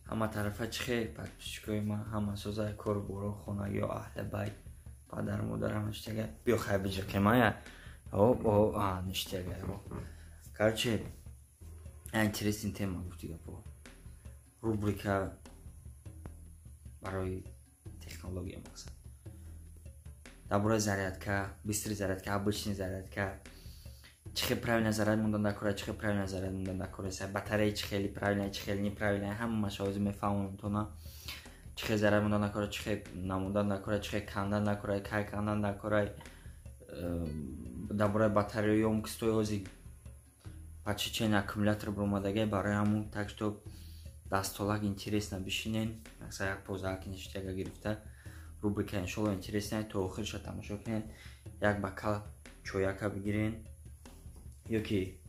Ҳама тарафа чихе подписчикои ма, ҳама соза кору боро, хонагиё, аҳли байт, падару модар ҳама ништага. Биё хай биҷиқемая. О, а, ништага. Короче, интересный тема гуфти гапо. Рубрика барои технология мақсад. Дар бораи зарядка, быстрый зарядка, обычный зарядка, чӣ хел правильно заряд мондан дар кора, чӣ хел правильно заряд мондан дар кора, батарея чӣ хели правильно, чӣ хели неправильно, ҳамааш ҳозир мефаҳмонам тона. Чӣ хел заряд мондан дар кора, чӣ хел намондан дар кора, чӣ хел кандан дар кора, кай кандан дар кора, дар бораи батарея ёмкостои ҳозир почти чен аккумулятор баромадагай барои ҳамун, так что дастолак интересно бишинен, аксар як позаки ништяга гирифта. Рубрика иншолло интересная, то охирша тамошо кунед, як бокал чояка бигирен ёки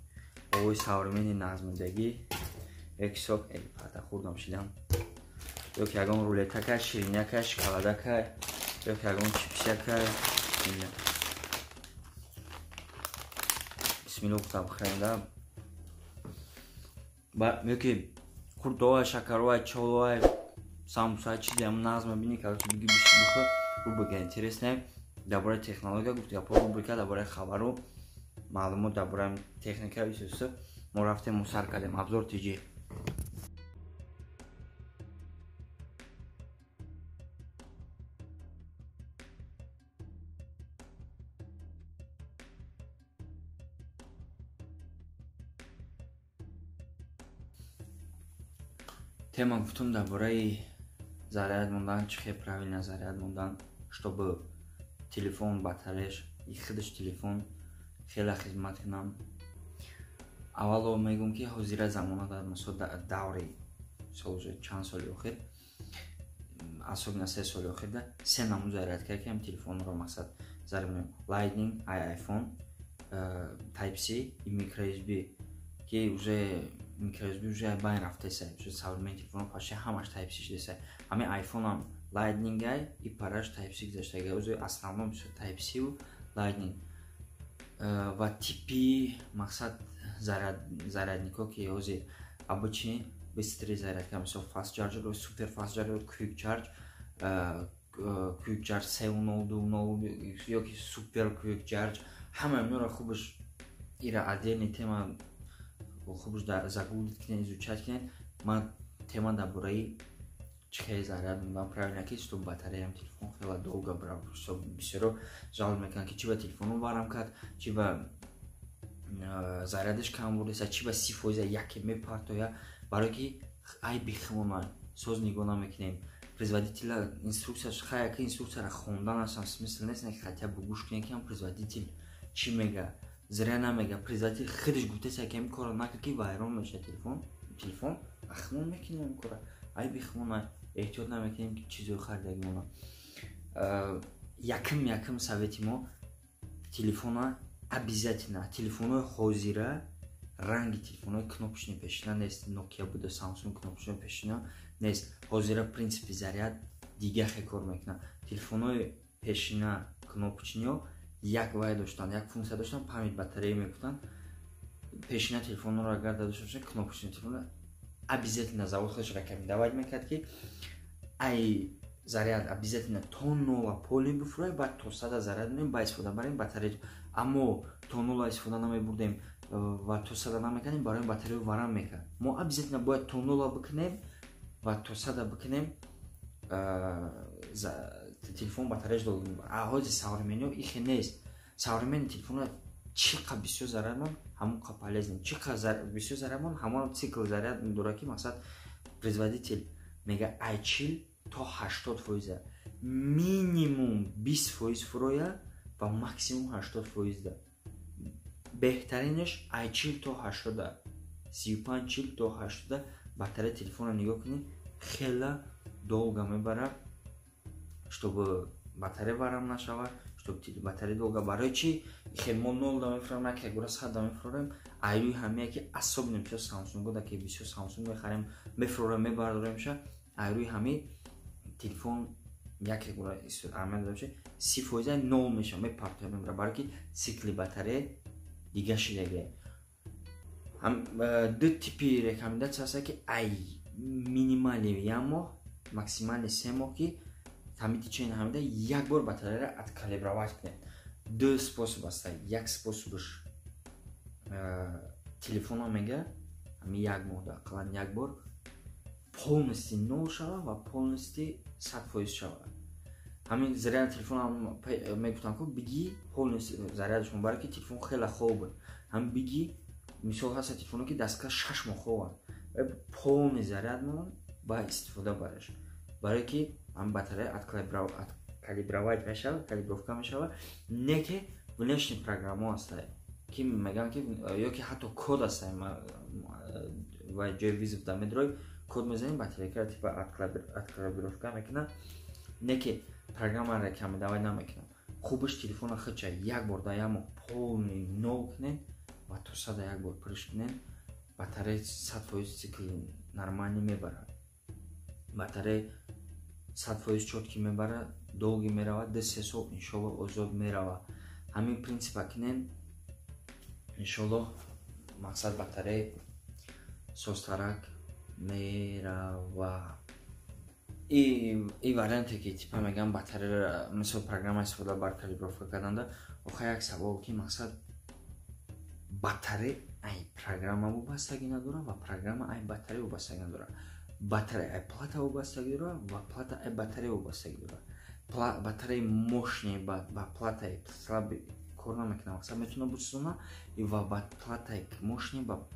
овои современный нағзмудагӣ, ёки сок пата хурдам шидам, ёки ягон рулетака, шириняка, шоколадака, ёки ягон чипсяка. Бисмилло гуфтам бихӯрем да, ёки хурдовай, шакаровай, чоловай, самбусай, чизе ам нағз мебинӣ, короче, биги биши бихӯр. Рубрика интересная дар бораи технология гуфт гапо, рубрика дар бораи хабару маълумот дар бораи техника исуса. Мо рафтем, мо сар кардем обзор тиҷи. Тема гуфтум дар бораи заряд мондан, чӣ хел правильно заряд мондан, чтобы телефон батареяш и худаш телефон хеле хизмат кунам. Аввало мегӯм, ки ҳозира замона дар мисол даври мисол уже чанд соли охир, особенно 3 соли охирда се намуд зарядка ки ҳам телефонро мақсад заряд менем: Lightning ай iPhone, Type C и micro USB, ки уже micro USB уже байн рафтеса, уже современный телефон почти ҳамаш Type C шудеса. Ҳамин iPhone ам Lightning ай и параш Type C гузаштага, уже основном Type C Lightning. Ва типи мақсад заряднико ки ҳозир обычный быстрый зарядка, мисол fast charger, super fast charger, quick charge, quick charge 3.0, 2.0 ёки super quick charge, ҳама инора хубаш ира отдельный тема, хубаш загуглить кунед, изучать кунед. Ман тема дар бораи чӣ хеле заряд мондан правильно, ки чтоб батареям телефон хеле долго брав. Бисёро жалоб мекунанд, ки чи ба телефону варам кард, чи ба зарядаш кам бурдеса, чи ба 30% яке мепартоя. Барое ки айби химона соз нигоҳ намекунем производителя, инструкцияш. Хай, инструкцияра хондан асам смысл нест, не, хотя бы гӯш кунем, ки ҳам производитель чӣ мега. Зря намега производитель, худаш гуфтеса, ки ҳамин корро накард, ки вайрон мешавад телефон. Телефон ахмон мекунем, ҳамин кора айби химона, эҳтиёт намекунем, ки чизои харидагимона. Якум совети мо: телефона обязательно, телефонҳои ҳозира ранги телефонҳои кнопочный пешина нест. Nokia буда, Samsung кнопочный пешина нест. Ҳозира принципи заряд дига хел кор мекунад. Телефонҳои пешина кнопочныйҳо як вай доштанд, як функсия доштанд, память батарея мегуфтанд. Пешина телефонҳоро агар дошта бошед, кнопочный телефон, обязательно завод худаш рекомендовать мекард, ки ай заряд обязательно то нола полный бифурӯяд, баъд то сада заряд менем, ба истифода барем батарея. Аммо то нола истифода намебурдем ва то сада намекардем, барои батарея варам мекард. Мо обязательно бояд то нола бикунем ва то сада бикунем, телефон батареяш долго. Ҳози современниҳо ихе нест. Современный телефонҳо чӣ қа бисёр заряд мон, ҳамон қа полезный, чӣ қа бисёр заряд мон, ҳамон цикл заряд дорад, ки мақсад производитель мега ай 40 то 80%, минимум 20% фуроя ва максимум 80%-да. Беҳтаринаш ай 40 то 80-а, 35, 40 то 80-а батарея телефонро нигоҳ кунед, хела долго мебарад, чтобы батарея варам нашавад, чтобы батарея долго. Барои чи хел мо нол да мефурем, на ки гура 100 да мефурем? Айрӯи ҳамия ки особенно бисёр Самсунг да, ки бисёр Самсунг мехарем, мефурорем, мебардоремша, айрӯи ҳами телефон яке гура аҳамият дошта, 30% нол мешава, мепартоя, мебара, барои ки цикли батарея дига шидагия. Ду типи рекомендация ҳаста, ки ай Минимальный як моҳ, максимальный 3 моҳ, ки ҳамин течение ҳамида як бор батареяро откалибровать кунед. Ду способ аста. Як способаш, телефонам мега, ҳамин як моҳда ақаллан як бор полностью нол шава ва полностью 100% шава. Ҳамин заряд телефонам мегуфтам, ку биги, полностью зарядаш мубарак, ки телефон хеле хоб буд. Ҳам биги, мисол, ҳаста телефоно, ки дастгоҳ 6 моҳ хобанд, полный заряд мон ба истифода бараш, барое ки ҳам батарея откалибровать мешава, калибровка мешава. Не ки внешний программо ҳаста, ки мегӯям, ки ё ки ҳатто код аста ва ҷои вызов да медрои, код мезанем, батарейкаро типа откалибровка мекунад. Не ки программаро рекомендовать намекунам. Хубаш телефона худша як бор дар як моҳ полный нол кунед ва то сада як бор пурш кунед. Батарея 100% цикл нормальный мебарад, батарея 100% чёткий мебарад, долгий меравад, 2-3 сол, иншолло, озод меравад. Ҳамин принсипа кунен, иншолло, мақсад, батарея созтарак мерава. И варианте, ки типа мегам, батарея, мисол, программа истифода бар калибровка карданда. Охир як савол, ки мақсад, батарея ай программа вобастагӣ надорад ва программа ай батарея вобастагӣ надорад. Батарея ай плата вобастагӣ дорад ва плата ай батарея вобастагӣ дорад. Батареяи мощный ба платаи слабый кор намекунад, мақсад, метавона бисӯзона, ва ба платаи мощный ба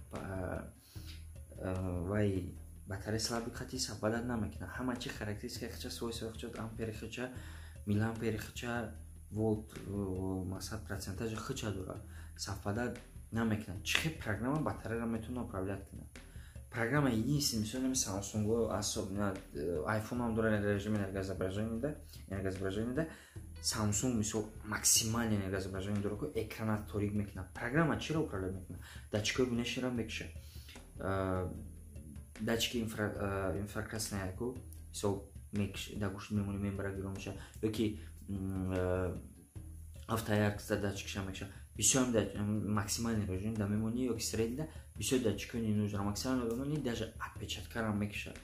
вай батарея слабый хати совпадать намекунад. Ҳама чи характеристика хича, свойства хича, ампери хича, миллиампери хича, волт, мақсад, процентажи хича дорад, совпадать намекунад. Чӣ хел программа батареяро метавона управлять кунад? Программа единственный, мисол, Samsung, особенно iPhone ҳам дорад режим энергосбережения. Samsung, мисол, максимальный энергосбережение дорад, ку экрана торик мекунад. Программа чиро управлять мекунад? Датчикои внешнеро мекушад, датчики инфракрасная ку, мисол, дар гӯшт мемонӣ, мембара гирон мешавад, ё ки автояркость датчикша мекушад. Бисёр максимальный режим да мемонӣ ё ки средний да, бисёр датчикои ненужна максимально мемонӣ, даже отпечаткара мекушад,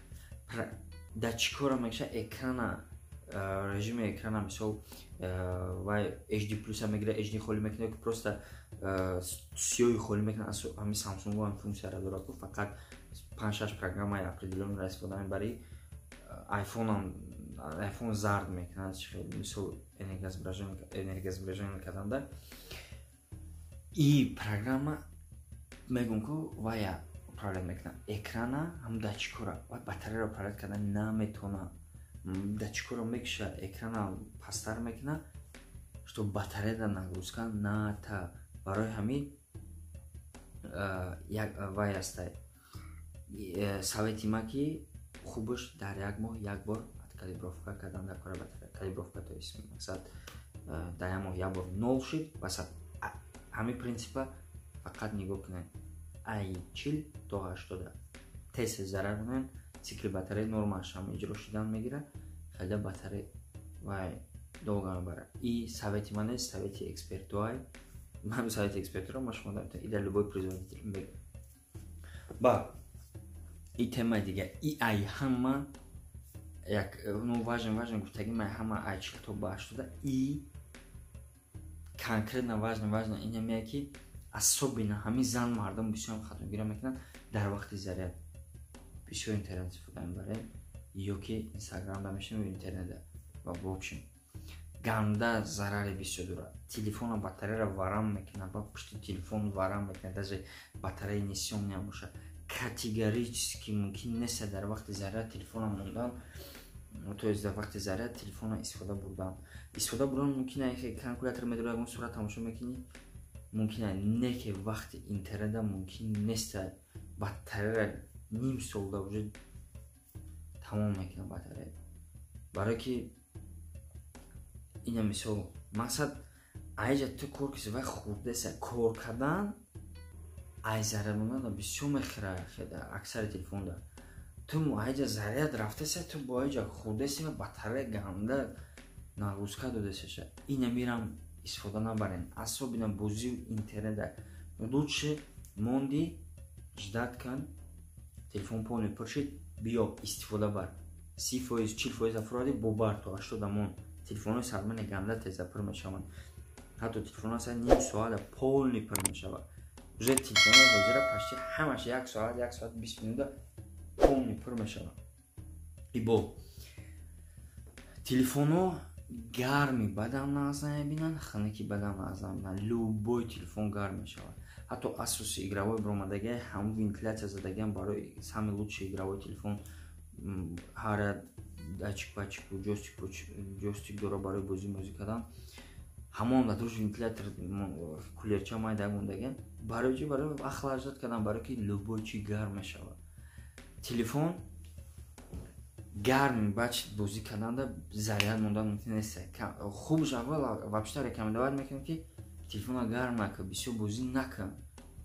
датчикҳоро мекушад, экрана, режими экрана, мисол, вай HD плюса мегира, HD холӣ мекунад ё ки просто сиёҳи холӣ мекунад. Ҳамин Samsung ҳам функсияро дорад, ку фақат панҷ-шаш программаи определённыйро истифода мебарӣ. iPhone-ам, iPhone зард мекунад, мисол, энергосбережение карданда. И программа мегӯм, ку вая управлять мекунад экрана, ҳам датчикҳоро, вай батареяро управлять кардан наметавонад. Датчикҳоро мекуша, экрана пасттар мекунад, что батареяда нагрузка ната. Барои ҳамин вай аста совети ма, ки хубаш дар як моҳ як бор откалибровка кардан дар кора батарея. Калибровка, то есть, мақсад, дар як моҳ як бор нол шид ва ҳамин принсипа фақат нигоҳ кунед: ай 40 то 80 тез зарар кунед, цикли батарея нормаш ҳам иҷро шудан мегирад, хеле батарея вай долго мебарад. И совети ман нест, совети экспертуай. Ман совети экспертуро ма шумо и дар любой производитель мегӯям. Ба и темаи дига, и ай ҳама як, ну, важен гуфтаги ман, ҳама ай 40 то ба 80 и конкретно важно инамея, ки особенно ҳамин зан мардум бисёр хатогирӣ мекунанд: дар вақти заряд бисёр интернет истифода мебарем ё ки Инстаграмда мешинем ё интернетда, ва в общем ганда зарари бисёр дорад. Телефона батареяро варам мекунад, ба пушти телефон варам мекунад, даже батарея несъёмная бошад. Категорически мумкин нест дар вақти заряд телефона мондан, то есть дар вақти заряд телефона истифода бурдан. Истифода бурдан мумкин ае, калькулятор медори, ягон сурат тамошо мекунӣ, мумкин ае, не ки вақти интернета мумкин нест. Батареяра ним солда уже тамом мекунад батарея. Барое ки ина, мисол, мақсад, айҷа ту кор киси, вай хурдеса кор кардан, ай заряд мондан бисёр мехӯра. Аксари телефонда ту айҷа заряд рафтеса, ту бо айҷа хурдеси ва батарея ганда нагрузка додесаша. Ина мирам истифода набарен, особенно бозию интернета. Лучше монди, ждать кан, телефон полный пур шид. Биё, истифода бар. 30%, 40% афроди бо бар то 80 амон. Телефонҳои современный ганда теза пур мешаванд. Ҳатто телефонҳо ҳастанд, ним соата полный пур мешавад. Уже телефонҳои ҳозира почти ҳамаш як соат, як соат 20 минута полный пур мешавад. Ибо телефонҳо гарми бадам нағз намебинанд, хунуки бадам нағз намебинанд. Любой телефон гарм мешавад. Ҳатто Асуси игровой баромадагиа, ҳамун вентиляция задагиам барои самый лучший игровой телефон, ҳар як датчик патчику ҷойстик дора барои бозӣ мозӣ кардан. Ҳамон дар руш вентилятор, кулерча майда мондагиам. Барои чи? Барои охлаждать кардан, барои ки любой чи гарм мешавад. Телефон гарми баъд бозӣ карданда заряд мондан мумкин нест. Хубш, аввал вообще рекомендовать мекунем, ки телефонро гарм накун, бисёр бозӣ накун.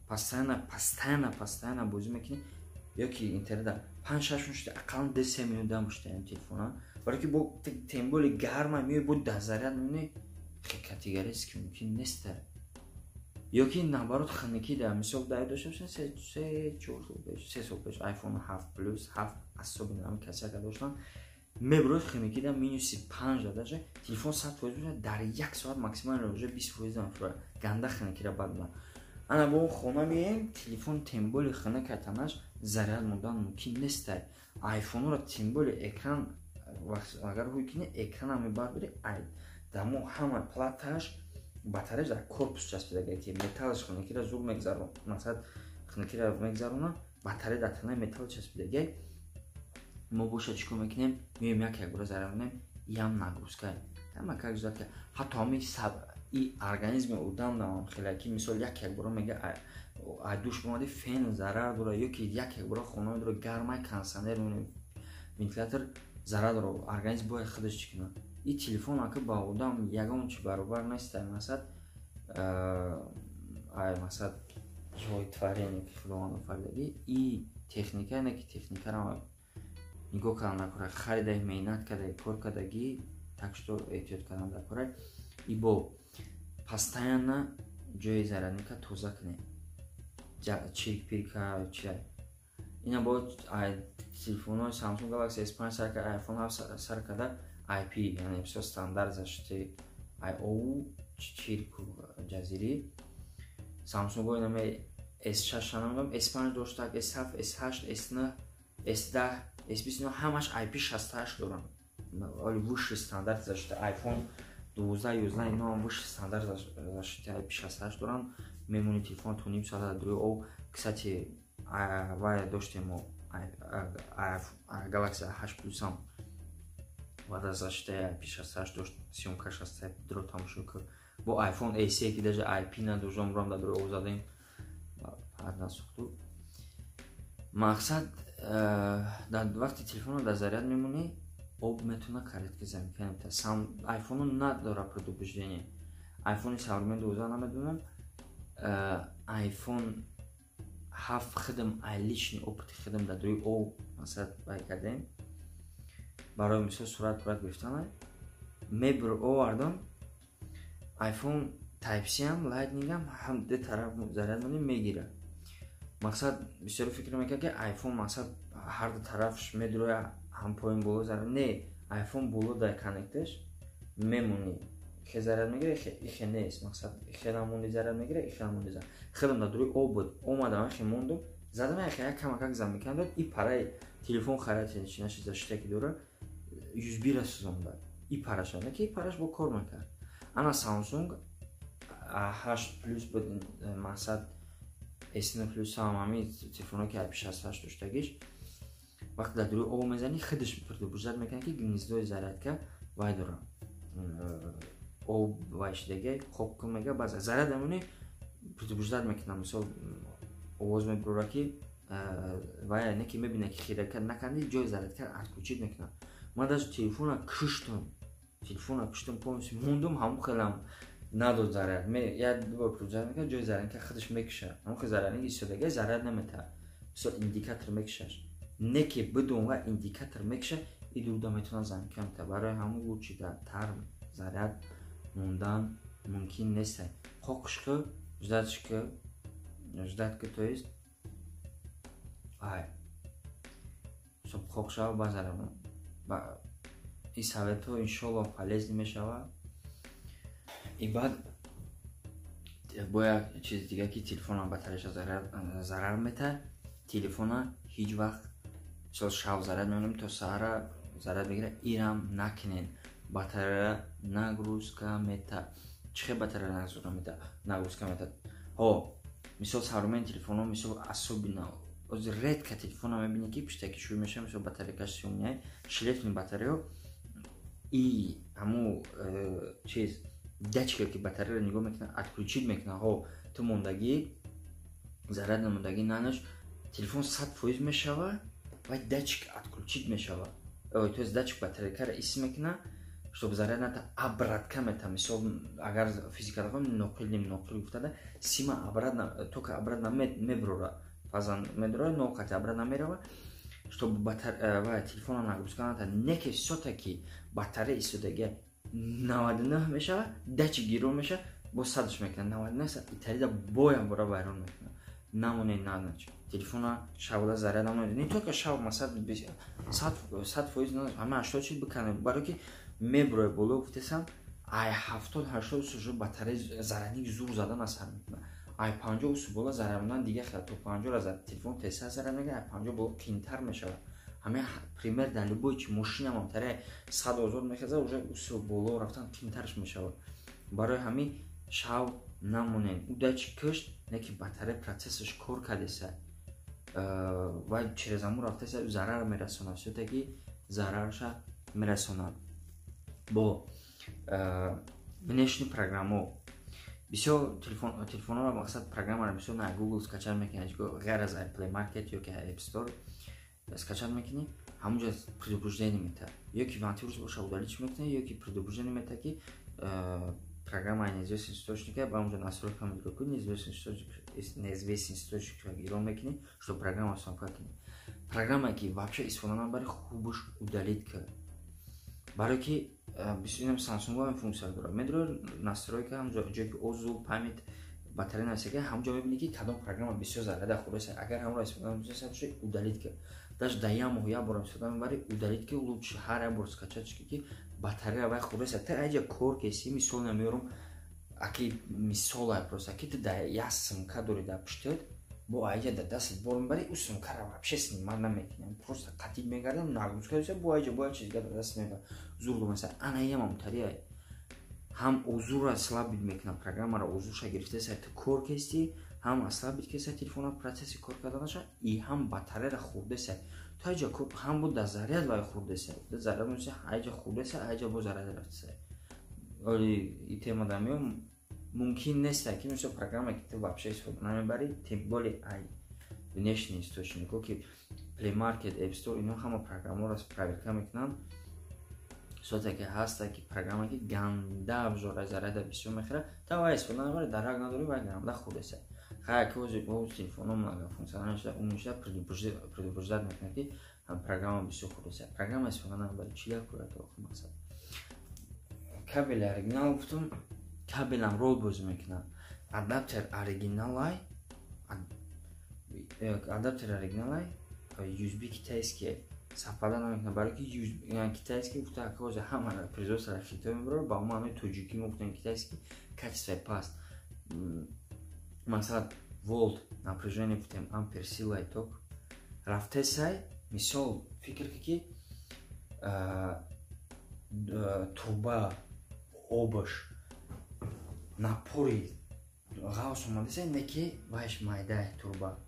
Постоянно, постоянно, постоянно бозӣ мекунӣ ё ки интернета панҷ-шаш минут, ақаллан 2-3 минут дам бошта телефона, барои ки бо тем более гарма меои, бо да заряд мемонӣ, категорически мумкин неста. Ё ки наоборот, хунукӣ да, мисол, дар дошта бошем, се чор сол пеш, 3 сол пеш iPhone 7 Plus, 7 особенно ҳами касяка доштан, мебурод хунукӣ да -5 даже телефон 100% бошад, дар як соат максимально уже 20% мефурад. Ганда хунукира бад меояд. Ана бо хона меоем, телефон тем более хунука танаш, заряд мондан мумкин нестай. Айфонро тем более экран агар ҳуй кунӣ, экрана мебардори, дамо ҳама платааш, батареяш дар корпус часпидага, ки металлаш хунукира зур мегзарон, масалан, хунукира мегзарона, батарея дар танаи металл часпидага. Мо боша чӣ кор мекунем? Меоем, як як бора заряд монем, ям нагрузка ама как ждать. Ҳатто ҳами и организми одам навам хеле, ки мисол як як бора мега, ай душ бомади, фен зарар дора, ё ки як як бора хона дора гармай, кондиционер, вентилятор зарар дора. Организм бояд худаш чӣ кунад? И телефон ака ба одам ягон чи баробар нест. Масад, ай масад живое творение, ки Худованд офаридагӣ, и техника не ки техникаро нигоҳ кардан накора, харидаи, меҳнат кардаги, кор кардагӣ, так что эҳтиёт кардан даркора. И бо постоянно ҷои зарядника тоза кунед, чирк пирка чи ина. Бо телефонҳои Samsung Galaxy S5 сар карда, iPhone 7 сар карда, IP, яъне бисёр стандарт защиты об, чирку ҷазирӣ. Samsung инаме S6 намедонам, S5 доштак, S7, S8, S9, S10, S20, ино ҳамаш IP68 доранд, оли высший стандарт защиты. iPhone 12, 11, ино ҳам высший стандарт защиты IP68 доранд. Мемони телефон то ним соата дар об. Кстати, вай доштем мо Galaxy 8 Plus ам баъд аз защитаи IP68 дошт, съёмкаш аз дро тамошо кард. Бо iPhone SE, ки даже IP надошт, рам дар об задем, баъд насухту. Мақсад, дар вақти телефонро дар заряд мемонӣ, об метавона короткое замыкание. Сам айфоно надора предупреждение. Айфони современный 12 намедонам, iPhone 7 худам, ай личный опыти худам, дар рӯи об масалан бай кардем, барои мисол сурат пурат гирифтан мебр овардам. iPhone Type C ам, Lightning ам, ҳам ду тараф заряд монем, мегирад. Мақсад, бисёре фикр мекард, ки iPhone мақсад ҳар ду тарафш медуроя, ҳам поин боло заряд. Не, iPhone боло дар коннекташ мемонӣ, ихе заряд мегира, ихе нест. Мақсад, ихе намонди, заряд мегира, ихе намонди заряд. Худам дар дуруи об буд, омадам, ихе мондум, задам, ихе як камакак замыкание дод. И параи телефон харати чинаши защита ки дора, USB ра сӯзонда и параша, не ки параш бо кор мекард. Ана Samsung A8 Plus буд, мақсад, S9 Plus ҳам, ҳамин телефоно ки IP68 доштагиш, вақте дар дуруи об мезанӣ, худаш предупреждать мекунад, ки гнездои зарядка вай дора, об вай шидаги, хок мега. Баъз заряд мемонӣ, предупреждать мекунад, мисол, овоз мебурора, ки вай не ки мебина, ки хира наканди, ҷои зарядка отключить мекунад. Ман даже телефона куштам, телефона куштам полностью, мондум, ҳамон хелам надод заряд. Як дубор предупреждать мекунад, ҷои зарядка худаш мекушад. Ҳамон хел зарядник истодаги, заряд наметаҳад, мисол, индикатор мекушаш, не ки бидун ва индикатор мекуша и дурда метавонад замыкание метаҳад. Барои ҳамон лучше дар тар заряд мондан мумкин нест. Қоқишки ждать ки, ждать ки, то есть ай Чтоб хок шава, ба заряд. Ин советҳо, иншоллоҳ, полезный мешавад. И баъд бо як чизи дига, ки телефонам батареяша зарар метаҳад. Телефона ҳеҷ вақт, мисол, шав заряд мемонем, то саҳара заряд мегирад, ирам накунед. Батарея нагрузка мета. Чӣ хел батарея нагрузка мета? Нагрузка мета, ҳо, мисол, современный телефонҳо, мисол, особенно ҳозир редко телефона мебинӣ, ки пиштаки шӯй мешава, мисол, батарейкаш сиёмияй, шлейфный батарея. И ҳаму чиз, датчика, ки батареяро нигоҳ мекунад, отключить мекунад. Ҳо, ту мондагӣ, заряд намондагӣ, нанаш телефон 100% мешава ва датчик отключить мешава, то есть датчик батарейкаро ис мекунад, чтобы заряд ната, обратка мета. Мисол, агар физикара ноқил, ним ноқил гуфтада, сима обратно, тока обратно меброра, фазан медрора, ноқати обратно мерава, чтобы ва телефона нагрузка ната. Не ки всё-таки батарея истодагия 99 мешава, датчик гирон мешава, бо садш мекунад, 99 италида боям бора вайрон мекунад. Намонед нанач телефона шавода заряд намонед, не только шав, масалан, 100% ҳама 80 чиз биканед, барое ки меброя боло. Гуфтесам, ай 70-80 уже батарея зарядник зур задан асар мекунад. Ай 50 усу боло заряд мондан дига хел, то 50 ра телефон тезтар заряд мегирад, ай 50 боло қиинтар мешавад. Ҳамин пример дар любой чи, мошинам таре 100 озод мехезад, уже усу боло рафтан қиинтарш мешавад. Барои ҳамин шав намонед. Ӯ датчик кушт, не ки батарея процессаш кор кардеса ва через ҳамун рафтеса, зарар мерасонад, всё-таки зарарша мерасонад. Бо внешний программо бисёр телефонҳоро, мақсад, программаро бисёр на Google скачать мекунӣ, ғайр аз Play Market ё ки App Store скачать мекунӣ, ҳамунҷо предупреждение метаҳад, ё ки антивирус боша, удалить мекунӣ, ё ки предупреждение метаҳад, ки программа неизвестный источника. Ба онҷо настройка медиҳӣ, неизвестный источник гирон мекунӣ, что программа установка кунӣ. Программае ки вообще истифода набари, хубуш удалить кар, барое ки бисёрам Samsung ҳам функсия дорад. Медрои настройка, ҳамҷо ҷое ки ОЗУ, память, батарея нависага, ҳамҷо мебинӣ, ки кадом программа бисёр заряда хӯрдааст. Агар ҳамро истифода набошад, удалить кар. Даже дар як моҳ як бор истифода мебарӣ, удалить ки. Лучше ҳар як бор скачать ки батарея вай хӯрдааст. Та айҷа кор кеси, мисол намеёрам, аки мисол, ай просто, аки ту дар як сумка дорӣ дар пуштат, бо айҷа дар дастат бор мебарӣ, ӯ сумкара вообще снимать намекунӣ, просто қатиб мегардам, нагрузка дошта, бо айҷа бо як чиз дига дар даст мебар, зур домаса. Ана ямам тария ҳам ОЗУра слабить мекунад, программаро ОЗУша гирифтаса, ту кор кести, ҳам ослабить кеса телефона, процесси кор карданаша, и ҳам батареяра хӯрдеса. Ту айҷа ҳам бо дар заряд вай хӯрдеса, заряд меса, айҷа хӯрдеса, айҷа бо заряд рафтеса. Оли и тема да меом, мумкин нест, ки мисол программа, ки ту вообще истифода намебарӣ, тем более ай внешний источнико, ки Play Market, App Store, ино ҳама программаро проверка мекунанд. Соате ки ҳаста, ки программа, ки ганда обжора, заряда бисёр мехӯрад, та вай истифода набарӣ, дарак надорӣ, вай ганда хӯрдеса. Хай, ки ҳозир телефоно многофункционал шуда, умный шуда, предупреждать мекунад, ки программа бисёр хӯрдеса. Программа истифода набарӣ, чӣ як кӯрад? Охир мақсад кабели оригинал гуфтум, кабелам рол бозӣ мекунад. Адаптер оригиналай, адаптер оригиналай, USB китайский совпада намекунад, барои ки китайский гуфта, ҳозир ҳама производство Хитой мебарад, ба маънои тоҷикӣ мо гуфтем китайский, качествои паст. Масалан, волт, напряжение гуфтем, ампер, силаи ток рафтесай. Мисол, фикр ки труба обаш напори ғавс омадеса, не ки вайш майдай труба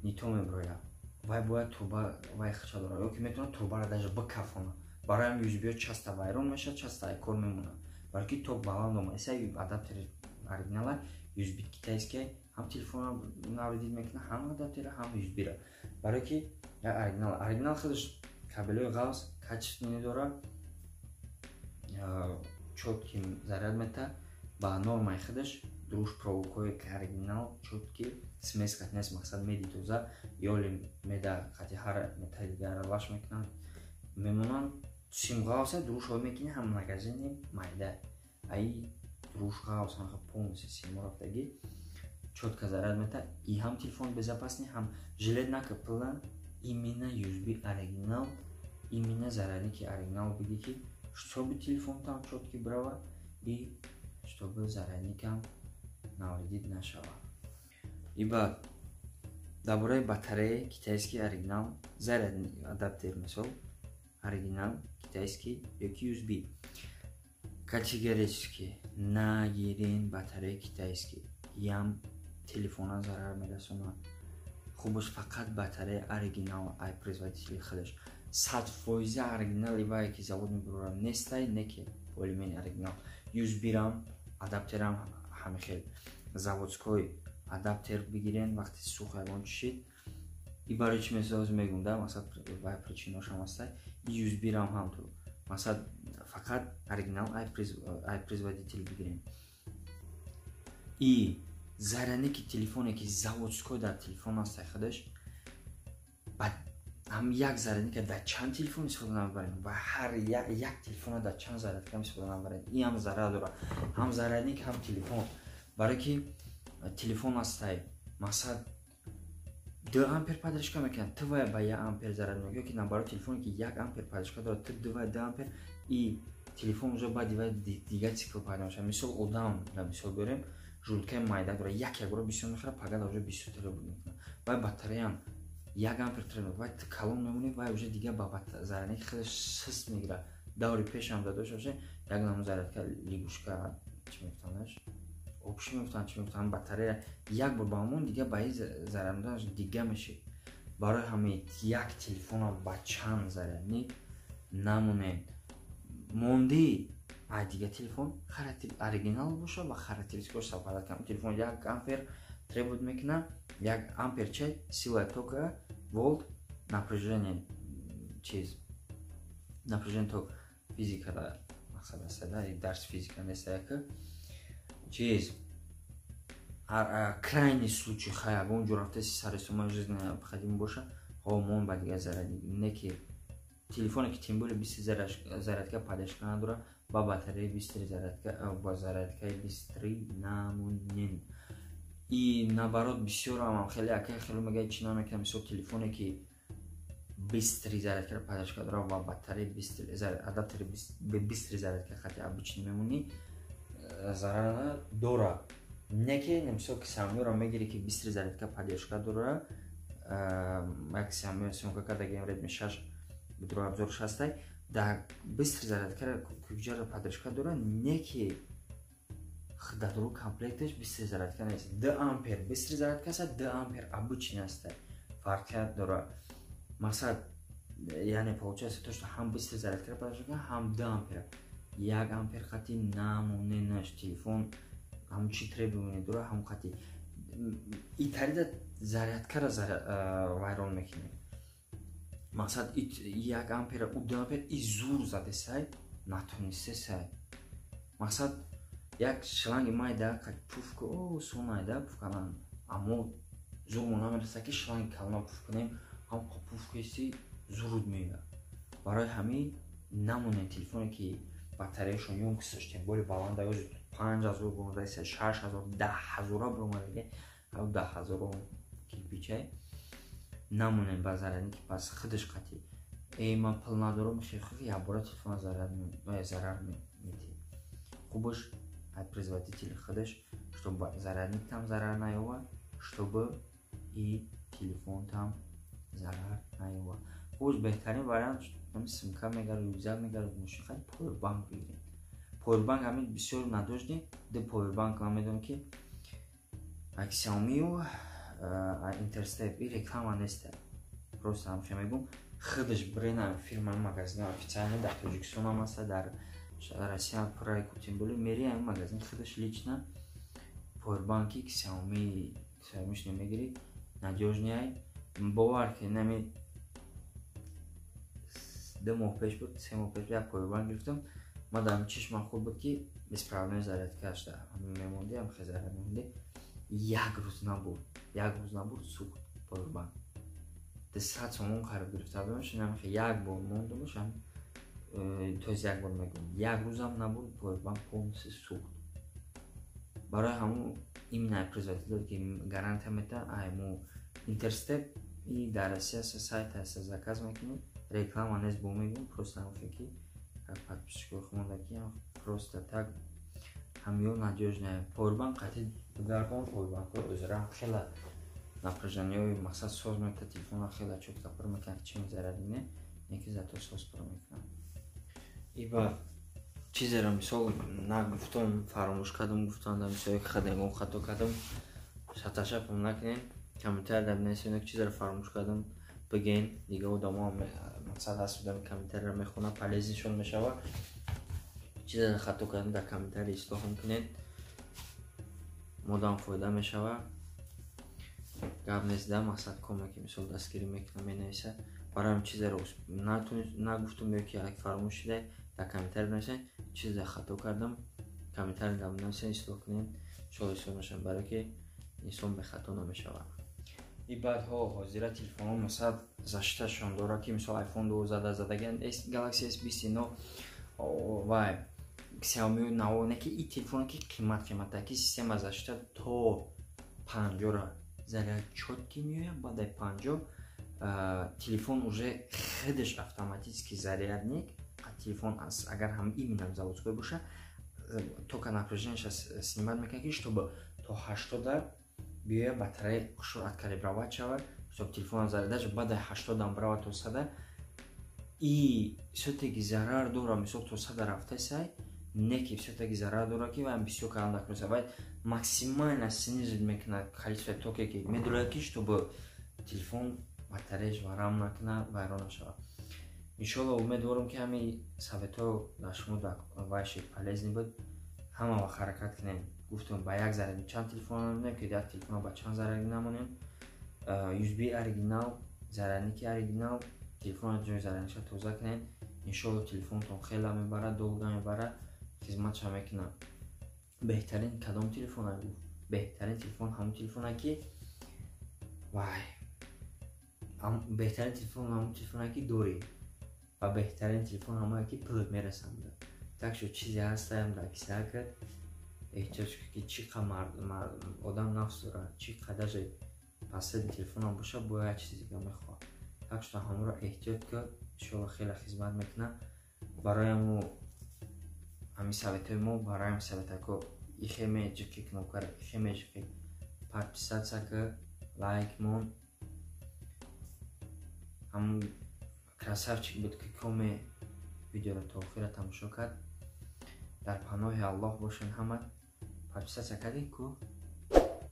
нито меброяд, вай бояд труба вай хача дорад, ё ки метавонад трубаро даже бикафона. Барои ҳам USB часто вайрон мешавад, часто ай кор мемонад, барои ки ток баланд омадеса. Адаптери оригинала, USB китайский ҳам телефонро навредить мекунад, ҳам адаптера, ҳам USB-ра. Барое ки оригинал худаш кабелҳои ғавс качественный дорад, чёткий заряд метаҳад ба нормаи худаш, дуруш проволокҳое ки оригинал, чёткий, смеска нест, мақсад, меди тоза ёли меда қати ҳар металли дигар аралаш мекунанд, мемонанд. Сим ғавса, дуруш ҳой мекунӣ, ҳам магазини майда, аи дуруш ғавс ҳам полностью симо рафтагӣ, чётко заряд метаҳад, и ҳам телефон безопасный, ҳам жалеть нака пила. Именно USB оригинал, именно зарядники оригинал биги, ки чтобы телефонтам чётко брава и чтобы зарядникам навредить нашава. И баъд дар бораи батарея китайский оригинал, зарядный адаптер, мисол, оригинал китайский ёки USB, категорически нагирен батарея китайский, ям телефона зарар мерасонад. Хубаш фақат батарея оригинал, ай производители худаш, 100% оригинали вае ки завод мебурора нестай, не ки более-менее оригинал. USB-рам, адаптерам ҳами хел заводской адаптер бигирен. Вақти сух, ягон чишид и барои чи месоз мегум да, масалан, вай причиношам ҳастай. USB-рам ҳам ту, масалан, фақат оригинал ай производитель бигирем. И зарядники телефоне ки заводской дар телефон ҳастай худаш, ҳам як зарядника дар чанд телефон истифода намебарем ва ҳар як телефона дар чанд зарядка истифода намебарем. И ҳам зарар дорад, ҳам зарядник, ҳам телефон. Барое ки телефон ҳастай, масалан, 2 ампер поддержка мекунад, ту вая ба 1 ампер заряд мекунӣ, ёки наоборот, телефоне ки 1 ампер поддержка дорад, ту дувай 2 ампер, и телефон уже баъди вай дигар цикл пайдо мешавад. Мисол, одам дар мисол биёрем, желудкаи майда дорад, як як бора бисёр мехӯрад, пагада уже бисёр требует мекунад. Вай батареям 1 ампер требует, вай ту калон мемонӣ, вай уже дигар ба зарядник хеле сист мегирад. Даври пешам дадошта боше, як наму зарядка лягушка чӣ мегуфтандаш, обши мегуфтанд, чӣ мегуфтанд, батарея як бор ба ҳамон дига ба заряднаш дига мешид. Барои ҳамин як телефона ба чанд зарядник намонед. Мондӣ, ай дига телефон оригинал боша ва характеристикаош совпадать кунад. Телефон 1 ампер требует мекунад, 1 ампер че сила тока, волт, напряжение, чиз, напряжение ток, физикада мақсад аст да, дарси физика нест, яка чиз. Крайний случай, хай, ягон ҷо рафтаси, сари сума жизненно необходим боша, ҳо, мон ба дигар зарядник. Не ки телефоне ки тем более быстрый зарядка поддержка надора, ба батареи быстрый зарядка, ба зарядкаи быстрый намонен. И наоборот, бисёрам хеле акай хеле мегӯяд, чӣ намекунам. Мисол, телефоне ки быстрый зарядка поддержка дора ва батареи адаптери быстрый зарядка хати обычный мемонӣ, зарар дора. Не ки, мисол, ки Xiaomi-ро мегирӣ, ки быстрый зарядка поддержка дора, як Xiaomi съёмка кардагием, Redmi 6 будро, обзорш ҳастай, дар быстрый зарядка куҷаро поддержка дора, не ки дар дуру комплекташ быстрый зарядка нест. 2 ампер быстрый зарядка аст, 2 ампер обычный аст, фарқият дора. Масалан, яъне получается то, что ҳам быстрый зарядка поддержка, ҳам 2 ампер. 1 ампер хати намоненаш, телефон ҳамун чи требование дора, ҳамун хати и тарида зарядкара вайрон мекунем. Мақсад, 1 ампера у 2 ампер и зур задесай, натонистесай. Мақсад, як шланги майда пуф ку, сонайда пуф кардан, аммо зурмо намереса, ки шланги калона пуф кунем. Ҳам пуф кеси, зуруд меояд. Барои ҳамин намонем телефоне ки батареяшон ёмкосташ тем более баланда, ёзи 5000 бромадаиса, 6000, 10 000-а бромадаги, 10 000-о кирпичай намонем ба зарядники. Пас худаш қатӣ э ман пул надорам, якбора телефона зарар метиҳ. Хубаш ай производители худаш, чтобы зарядниктам зарар наёвад, чтобы и телефонтам зарар наёвад. Хубаш, беҳтарин вариант, сумка мегард, рюкзак мегард, мошин хари, повербанк бигиред. Повербанк ҳамин бисёр надожный. Ду повербанк ман медонам, ки Xiaomi-ю Interstep. И реклама нест, просто ҳамхе мегум, худаш брена, фирма, магазин официально дар Тоҷикистон ҳам аста, дар Россия пурраи, тем более мери ҳамин магазин, худаш лично повербанки Xiaomi, Xiaomi-ш намегирӣ, надёжный. Бовар ки нами 2 моҳ пеш буд, 3 моҳ пеш як повербанк гирифтам. Ма дар чишмам худ буд, ки беспроводной зарядкаш мемонди, ҳам хе заряд мемонди, як рӯз набуд, як рӯз набуд, сӯхт повербанк. 200 сомон харид гирифта будамш, намехе як бор мондумш, то есть як бор мегӯм, як рӯзам набуд, повербанк полностью сӯхт. Барои ҳамун именно производитель ки гарантия метаҳад, айму Интерстеп. И дар Россия сайт ҳаста, заказ мекунӣ, реклама нест, бо мегӯм, просто ҳамхе ки подписчикои хумондаки, просто так ҳамё надёжная. Повербанк қати бугардон, повербанкҳои озара хела напряжениҳои мақсад соз мета, телефона хела чётко пур мекунад, чи мезаради не, неки зато соз пур мекунад. И ба чизеро, мисол, нагуфтам, фаромӯш кардам гуфтам, дар мисол ягон хато кардам, шаташапам накунем, комментарий дар бинависем, чизеро фаромӯш кардам бигӯен. Дига одамо мақсад ҳаст, одами комментарийро мехонад, полезнишон мешавад. Чизеро хато кардам, дар комментарий ислоҳам кунед, модам фоида мешавад. Гап нест да, мақсад коме ки мисол дастгирӣ мекунам, менависад. Барои чизеро нагуфтум ё ки фаромӯш шуда, дар комментарий бинависед, чизе хато кардам, комментарий дар бинависед, ислоҳ кунед, иншоалло ислоҳ мешавад, барое ки инсон бехато намешавад. И баъдҳо ҳозира телефонҳо масалан защиташон дорад, ки мисол iPhone 12 задагиан, Galaxy S 29 ва Xiaomi наво, не ки и телефоне ки қимат қимата, ки система защита то 50-ра заряд чёткий меояд, баъдаи 50 телефон уже худаш автоматически зарядник телефон, агар ҳам именно заводской боша, тока напряжениеша снимать мекунад, ки чтобы то 80-а биёяд, батарея хушро откалибровать шавад, чтоб телефон даже баъдаи 80-ам бирава то 100-а. И всё-таки зарар дора, мисол, то 100-а рафтасай, не ки всё-таки зарар дора, ки вай бисёр кардан накунеса, вай максимально снизить мекунад количество токе ки медурад, ки чтобы телефон батареяш варам накунад, вайрон нашавад. Иншолло, умедворам, ки ҳамин советҳо дар шумо вай шид, полезный буд. Ҳама вақт ҳаракат кунем, гуфтам, ба як заряд чанд телефон намонем, ки як телефона ба чанд заряд намонем. USB оригинал, зарядники оригинал, телефона ҷои зарядниша тоза кунед. Иншолло, телефонтон хела мебарад, долго мебарад, хизматша мекунад. Беҳтарин кадом телефона гуфт? Беҳтарин телефон ҳамон телефона ки вай, беҳтарин телефон ҳамон телефоне ки дорӣ ва беҳтарин телефон ҳамое ки пулат мерасанда. Так шо чизе ҳастаям дар кисаакат, эҳтиёҷ ки чӣ қадр одам нафс дорад, чӣ қадар последний телефонам боша, бояд як чизи дига мехоҳад. Так шо ҳамонро эҳтиёт кар, иншоалло, хеле хизмат мекунад. Барои ҳамо ҳамин советҳои мо, барои ҳамин советако ихе меҷиқи кнопкара, ихе меҷиқи, подписаться ка, лайк мон. Ҳамун красавчик буд, ки коме видеоро то охира тамошо кард. Дар паноҳи Аллоҳ бошен ҳама. Подписаться кардем ку?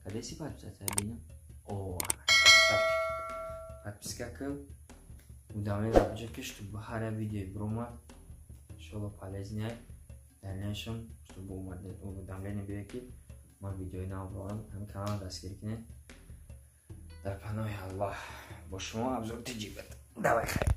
Кардеси подписаться? Бинам. О, красавчик, подписка ка, уведомление биҷа, чтобы ҳар як видеои биромад, иншоалло, полезный дальнейшем, чтобы уведомление биёяд, ки ман видеои нав борам. Ҳамин канал дастгирӣ кунед. Дар паноҳи Аллоҳ. Бо шумо Абзор Тиҷибат. Давай, хайр.